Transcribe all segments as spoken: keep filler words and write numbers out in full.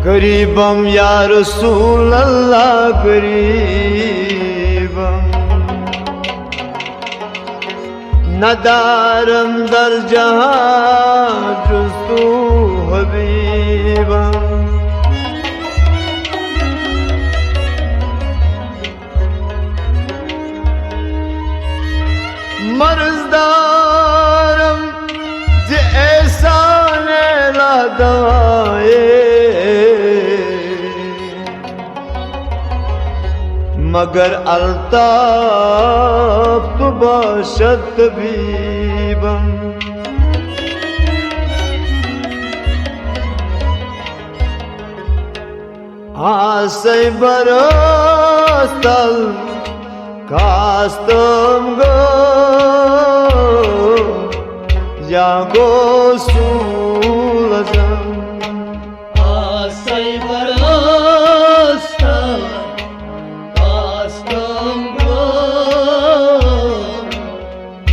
قریبم یا رسول اللہ، قریبم۔ ندارم در جہاں جز تو حبیبم۔ مرض دارم ز احسان الہ دوائے، مگر الطاف تو باشد طبیبم۔ آسے برستل کاستم گو یا گو سولزم۔ آسے برستل کاستم گو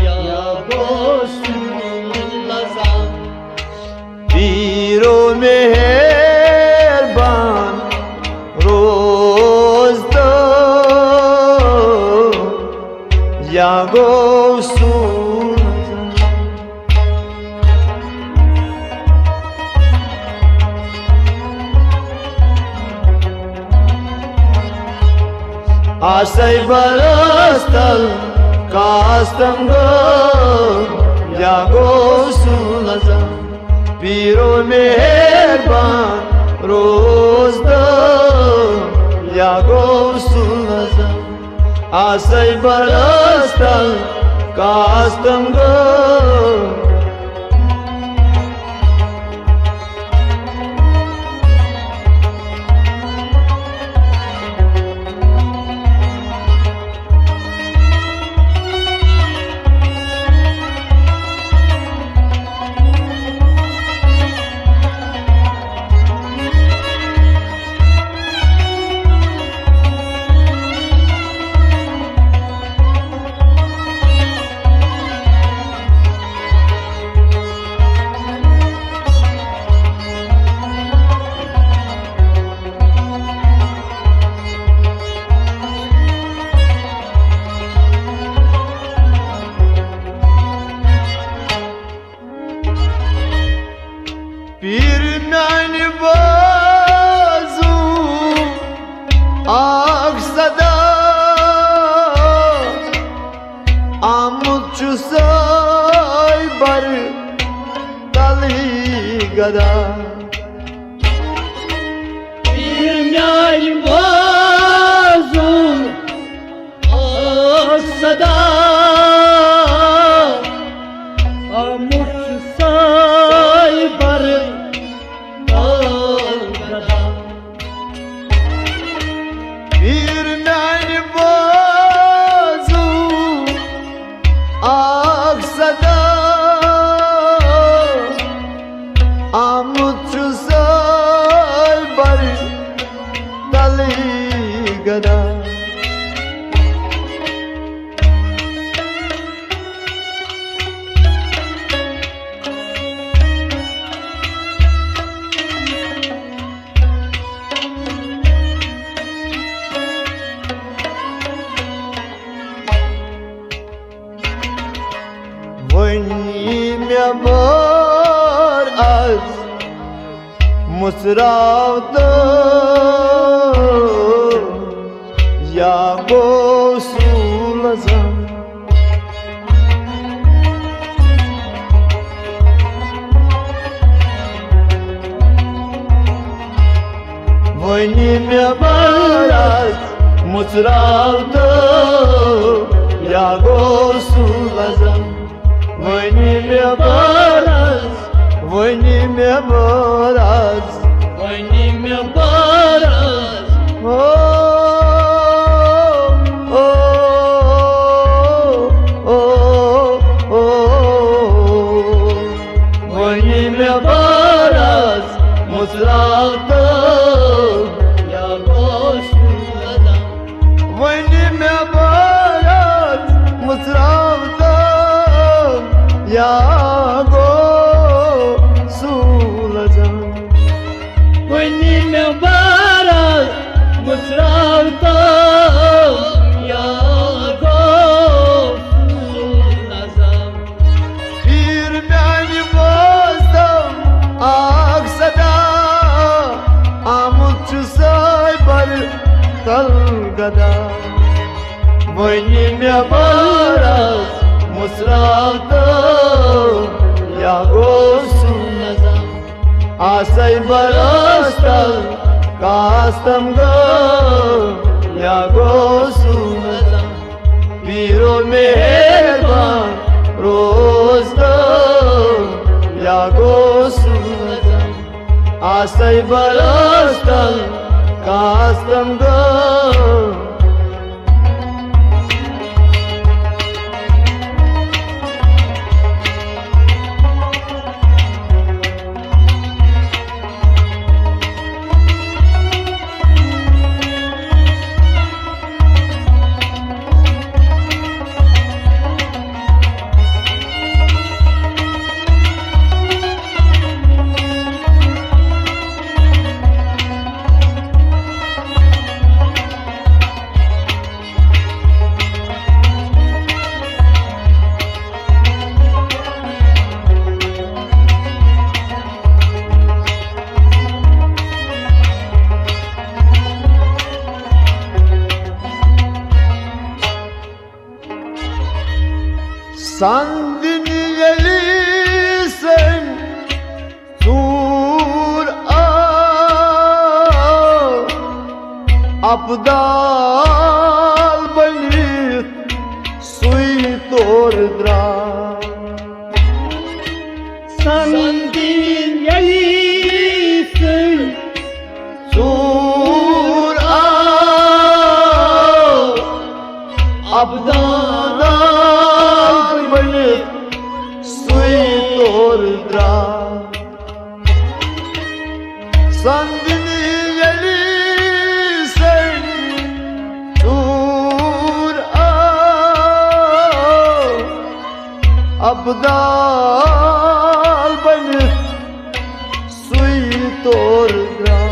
یا گو سولزم۔ پیرو مہربان روز تو یا گو سون۔ آسے برستل کاستم گو یا گو سولزم۔ پیرو مہربان روز تو یا گو سولزم۔ آسے برستل کاستم گو۔ پیر میانہِ بازو اکھ صدا آمُت چھُ سٲے بر تلہٕ گدا۔ پیر میانہِ بازو اکھ صدا آمُت چھُ ساے بر تلہٕ گدا۔ پیر میانہِ بازو اکھ صدا آمُت چھُ ساے بر تلہٕ گدا۔ وۄنۍ یی مےٚ بار از مُژراو تہٕ یا گوٚو سُہ لزم۔ وۄنۍ مےٚ بار از مُژراو تہٕ یا گوٚو سُہ لزم۔ وۄنۍ مےٚ بار از، وۄنۍ مےٚ بار از، وۄنۍ مےٚ بار از۔ او، او، او، او، او۔ وۄنۍ مےٚ بار از مُژراو تہٕ یا گوٚو سُہ لزم۔ وۄنۍ مےٚ بار از مُژراو تہٕ یا گوٚو سُہ لزم۔ وۄنۍ مےٚ ترٛاوتو یا گوٚو نظم۔ پیٖر میانہِ بوزتم اکھ صدا، آمُت چھُ سٲے بر تل گدا۔ وۄنۍ مےٚ بارس مُژراوتو یا گوٚو نظم۔ آسے برس تل کاستم گو یا گو سوزم۔ پیرو مہربان روز تو یا گو سوزم۔ آسے برس تل کاستم گو۔ سندنی یلی سن ژوٗر آو، اَبدال بٔنِتھ سُے تورٕ درٛاو۔ سندین یلی سن ژوٗر آو، اَبدال بٔنِتھ سُے تورٕ درٛاو۔ سندنی یلی سن ژوٗر آو، اَبدال بٔنِتھ سُے تورٕ درٛاو۔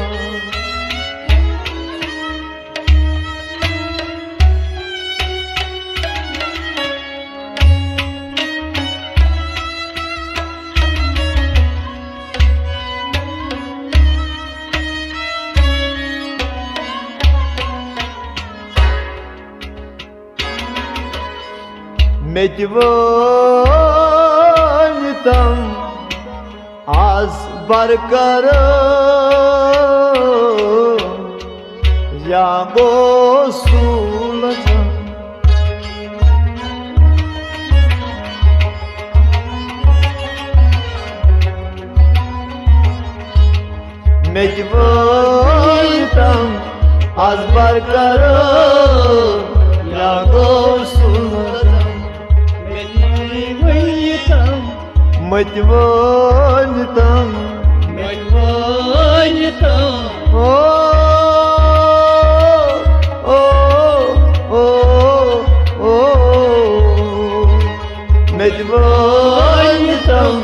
مےٚ تہِ وٲنۍ تم از برقرار یا گوٚو سوٗلہٕ۔ مےٚ تہِ وٲنۍ تم از برقرار یا گوٚو سُلطان۔ مےٚ تہِ وٲنۍ تم۔ مےٚ تہِ وٲنۍ تم۔ مےٚ تہِ وٲنۍ تم۔ او، او، او، او۔ مےٚ تہِ وٲنۍ تم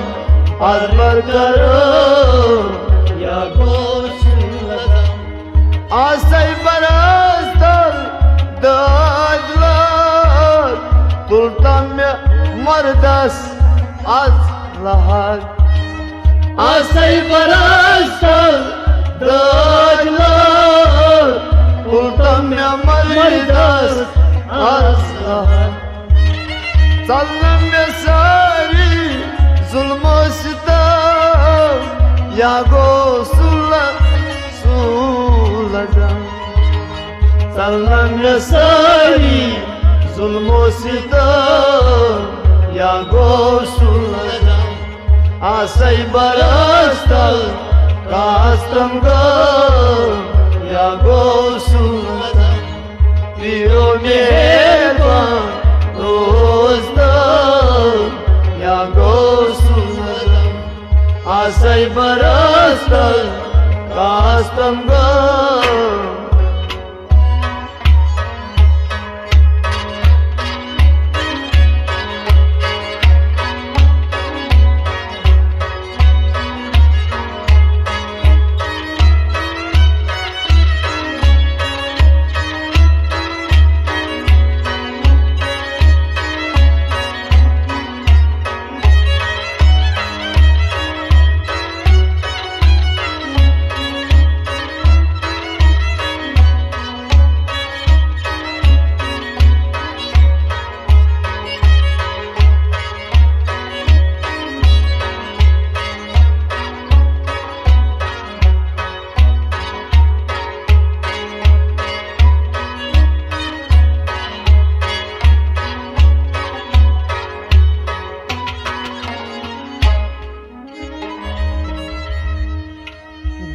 از برقرار یا گوٚو سُلطان۔ آسے برس تل دٲدۍ لٲر، تُل تم مےٚ مردس از لہر۔ آسے برس تل دٲدۍ لٲر، تُل تم مےٚ مردس از لہر۔ ژلنہٕ مےٚ سٲری ظلم و ستم، یا گوٚو سُلطان۔ سُلطان۔ ژلنہٕ مےٚ سٲری ظلم و ستم، یا گوٚو سُلطان۔ آسے برس تل کاستم گوٚو، یا گوٚو سُلطان۔ پیرو مہربان روز تل یا گوٚو سُلطان۔ آسے برس تل کاستم گوٚو۔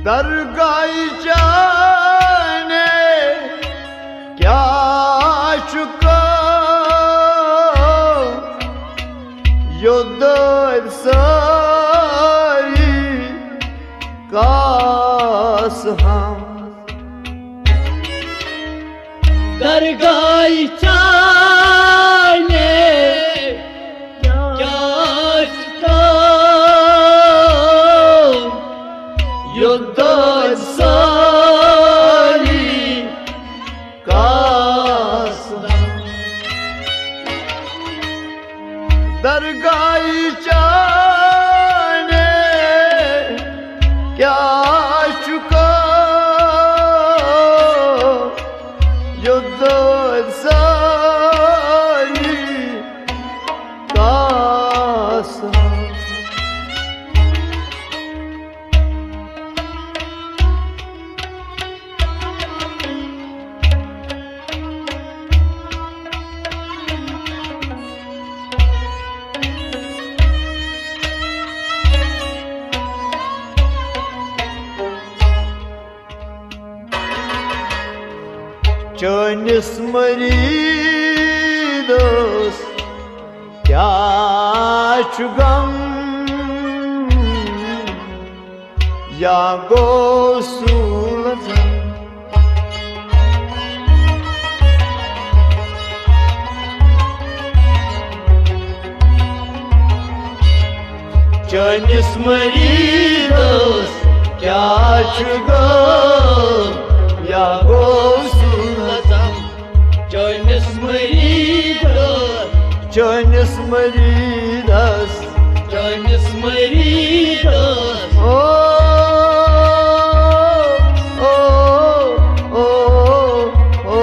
درگاہہِ چانہِ کیٛاہ چھُ کم، یوٚدٲرۍ سٲری کاس ہم۔ درگاہہِ چانہِ کیٛاہ چھُ کم، یوٚدٲرۍ سٲری کاس ہم۔ درگاہہِ چانہِ کیٛاہ چھُ کم، یوٚدٲرۍ سٲری کاس ہم۔ چٲنِس مریٖدس کیٛاہ چھُ غم، یا غوث العظم؟ چٲنِس مریٖدس کیٛاہ چھُ غم، یا غوث العظم؟ چٲنِس مریٖدس، چٲنِس مریٖدس، چٲنِس مریٖدس۔ او، او، او، او۔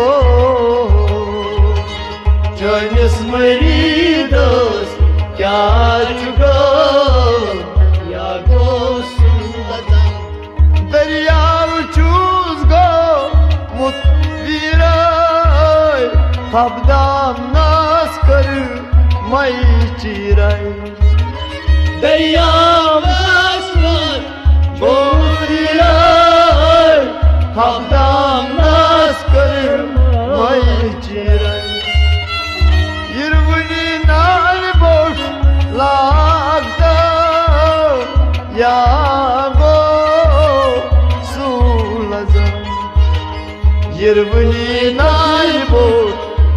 چٲنِس مریٖدس کیٛاہ چھُ غم، یا غوث العظم؟ دٔریاو چھُس گوٚمُت ویٖرٲے، خبدام نس کٔر مَے چیٖرٲے۔ دٔریاوس منٛز گوٚمُت ویٖرٲے، خبدام نس کٔر مَے چیٖرٲے۔ یِروٕنی نالہِ بوٚٹھ لاگ تہٕ یا غوث العظم۔ یِروٕنی نالہِ بوٚٹھ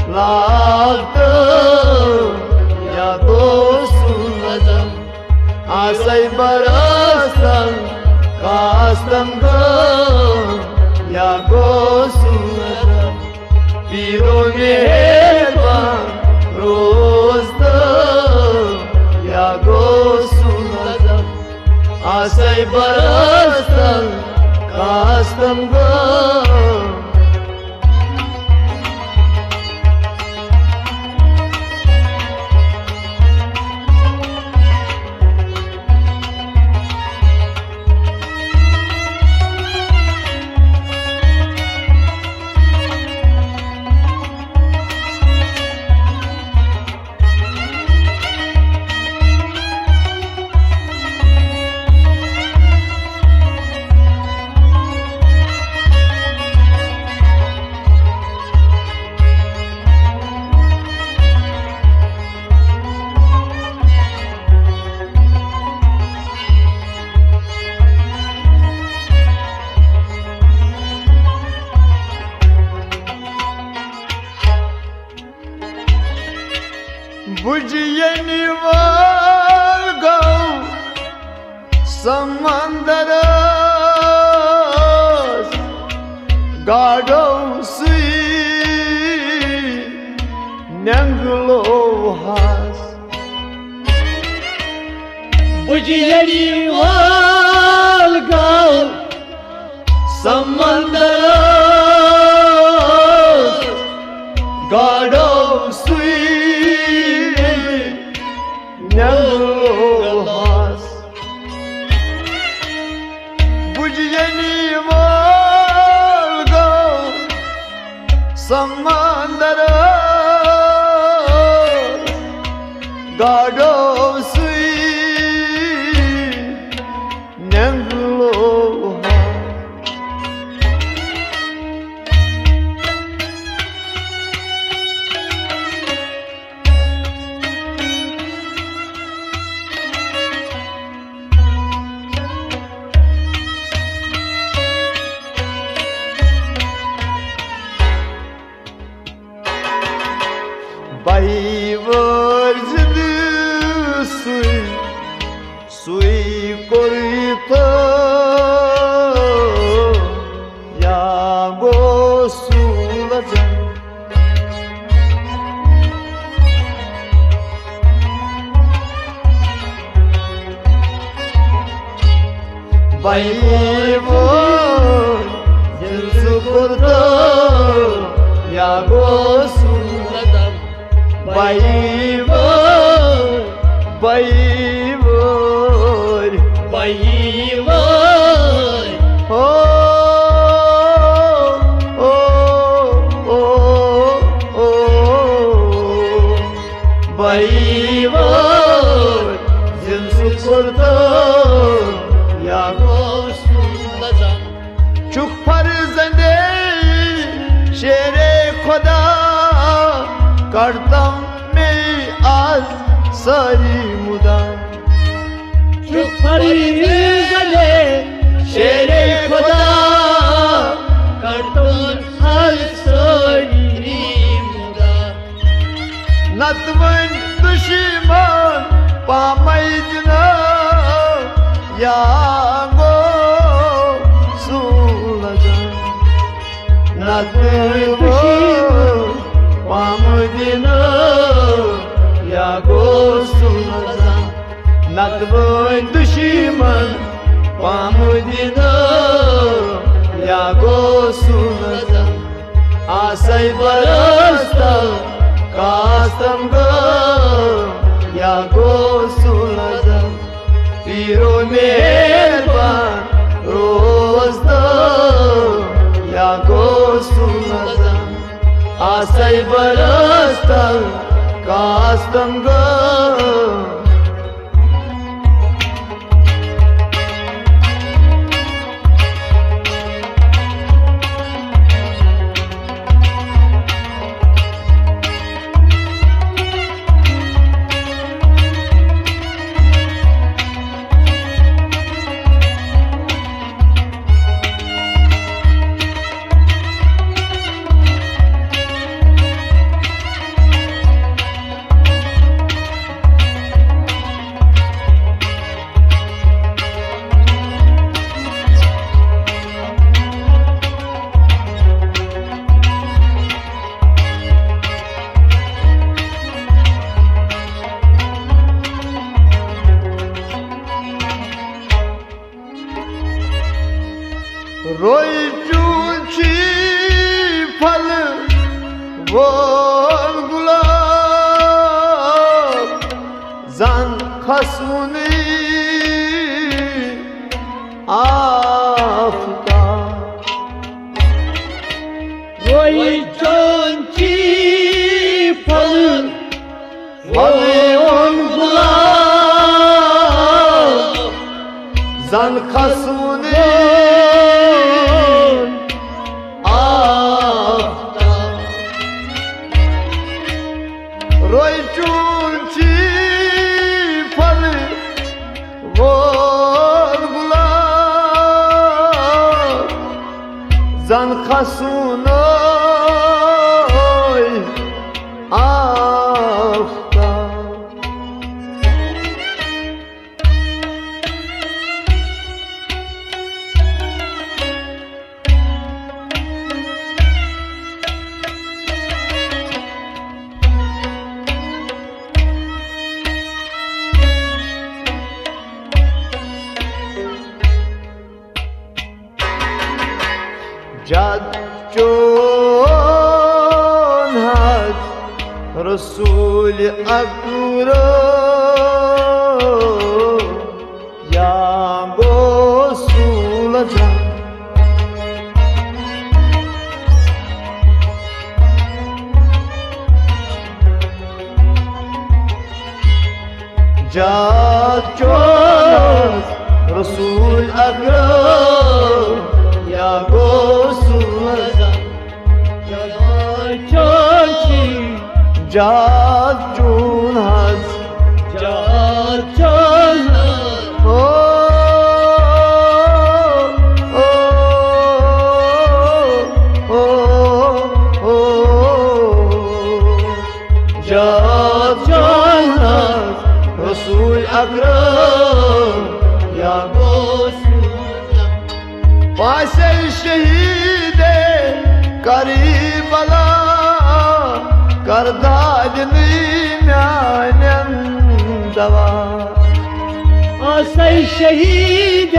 لاگ تہٕ یا غوث العظم۔ آسے برستن کاستم گم یا غوث العظم۔ پیرو مہربان روز تہٕ یا غوث العظم۔ آسے برستن کاستم گم۔ بُجہِ یَنہٕ وول گوٚو سمندرس، گاڈو سُے نینگلو ہس۔ بُجہِ یَنہٕ وول گوٚو سمندرس، گاڈو سُے نینگلو ہس۔ بُجہِ یَنہٕ وول گوٚو سمندرس، گاڈو سُے نینگلو ہس۔ بایی وٲے، دِل سُہ کوٚر تہٕ یا گوٚو سُہ لدم۔ بایی وٲے، بایی وٲے، بایی وٲے۔ او، او، او، او۔ بایی وٲے، دِل سُہ کوٚر تہٕ یا گوٚو سُہ لدم۔ چھُکھ فرزندے شیرے خدا، کڑتم مے از ساری مدام۔ چھُکھ فرزندے شیرے خدا، کڑتم از ساری مدام۔ نتہٕ وۄنۍ دُشمن پامے دِنہٕ یا گوٚو سُہ لدن۔ نتہٕ وۄنۍ دُشمن پامے دِنہٕ یا گوٚو سُہ لدن۔ نتہٕ وۄنۍ دُشمن پامے دِنہٕ یا گوٚو سُہ لدن۔ آسے برستل کاستم گٲو یا گوٚو سُہ لدن۔ پیرو مہربان روز تو یا گوٚو سُہ لدن۔ آسے برستل کاستم گٲو۔ روی چون چھی پھل وول گلاب، زن کھسوُنٕے آفتاب۔ روی چون چھی پھل وول گلاب، زن کھسوُنٕے آفتاب۔ روی چون چھی پھل وول گلاب، زن کھسوُنٕے آفتاب۔ جد چون حظ رسول اکرم یا گوٚو سُہ لدن۔ جد چون رسول اکرم یا گوٚو سُہ لدن۔ جد چون چھی۔ جد چون حظ۔ جد چون حظ۔ او، او، او، او۔ جد چون حظ رسول اکرم یا گوٚو سُہ لدن۔ پاسے شہید کربلا، کر دادنٕے میانٮ۪ن دوا۔ آسے شہید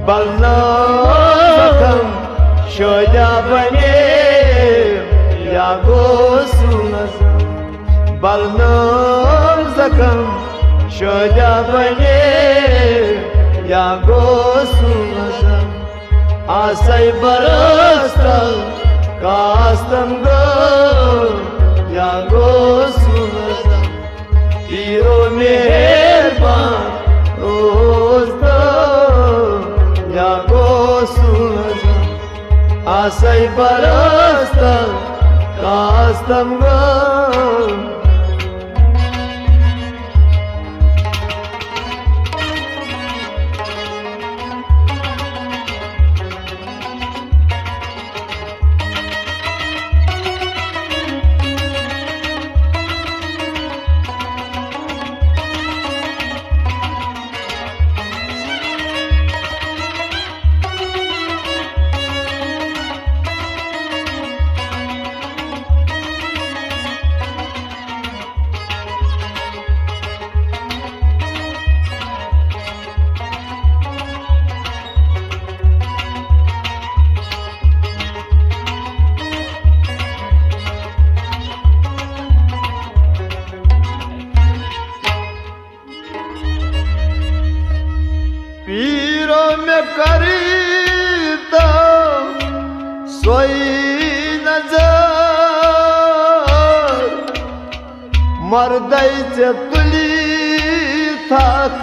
بلنٲو زخم شٲدیا بنے یا گوٚو سُہ نظم۔ بلنٲو زخم شٲدیا بنے یا گوٚو سُہ نظم۔ آسے برس تل کاستم گوٚو یا گوٚو سُہ نظم۔ پیرو مہربان روز تو یا گوٚو سُہ نظم۔ آسے برس تل کاستم گوٚو۔ پیرو مےٚ کٔرۍ تو سۄے نظر، مردے ژےٚ تُلی تھکھ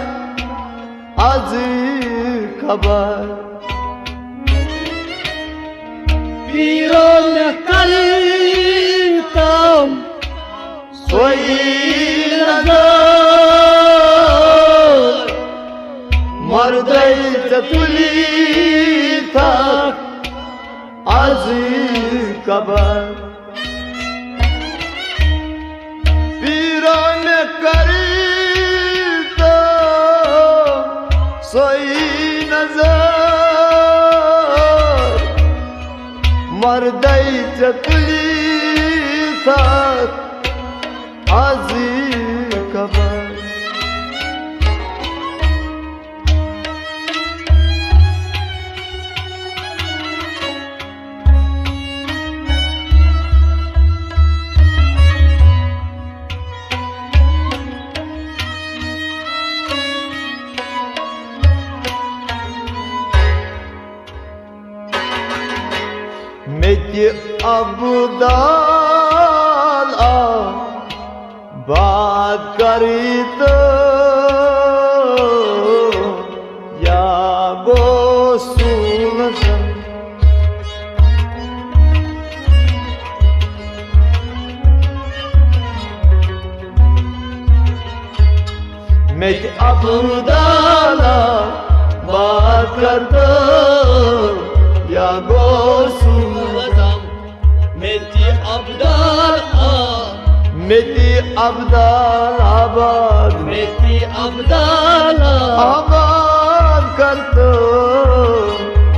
از خبر۔ پیرو مےٚ کٔرۍ تو سۄے نظر، مردے ژےٚ تُلی تھکھ از خبر۔ پیرو مےٚ کٔرۍ تو سۄے نظر، مردے ژےٚ تُلی تھکھ از خبر۔ مےٚ تہِ ابدال آباد کری تو یا گوٚو سُہ نظم۔ مےٚ تہِ ابدال آباد کر تو یا گوٚو سُہ نظم۔ مےٚ تہِ ابدال آ۔ مےٚ تہِ ابدال آباد۔ مےٚ تہِ ابدال آ۔ آباد کر تو۔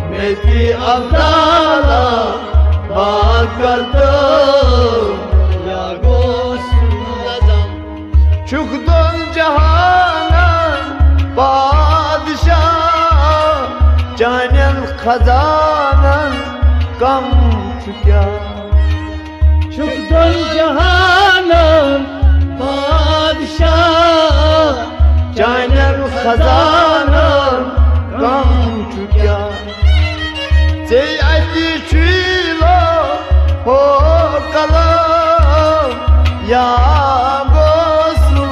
مےٚ تہِ ابدال آباد کر تو۔ یا گوٚو سُہ نظم۔ چھُکھ دۄن جہانن پادشاہ، چانٮ۪ن خزانن کم چھُ کیٛاہ؟ چھُکھ دۄن جہانن پادشاہ، چانٮ۪ن خزانن کم چھُ کیٛاہ؟ ژے اَتہِ چھُے لوہو قلم، یا گوٚو سُہ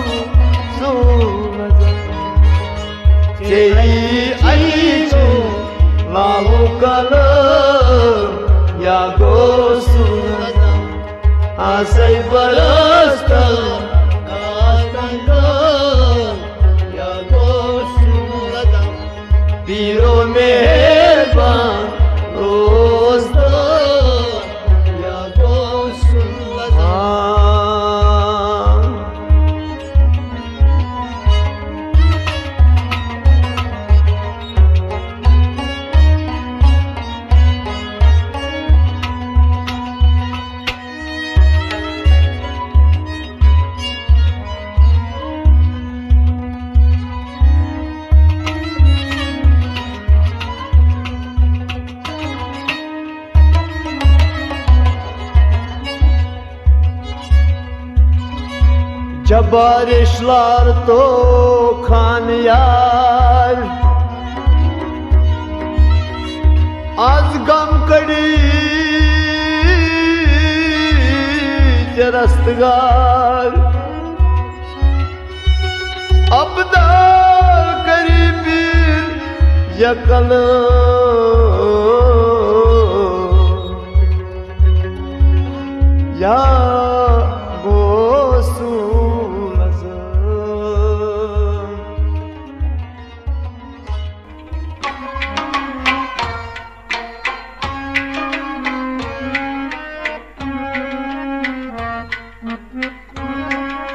سُہ نظم۔ ژے اَتہِ چھُے لوہو قلم، یا گوٚو سُہ نظم۔ آسے برس تل کاستم گوٚو یا گوٚو سُہ نظم۔ پیرو مہربان روز تو یا گوٚو سُہ نظم۔ آ۔ بارش لار تو خان یار، از غم کڑی چرستگار، ابدال کری پیر یکل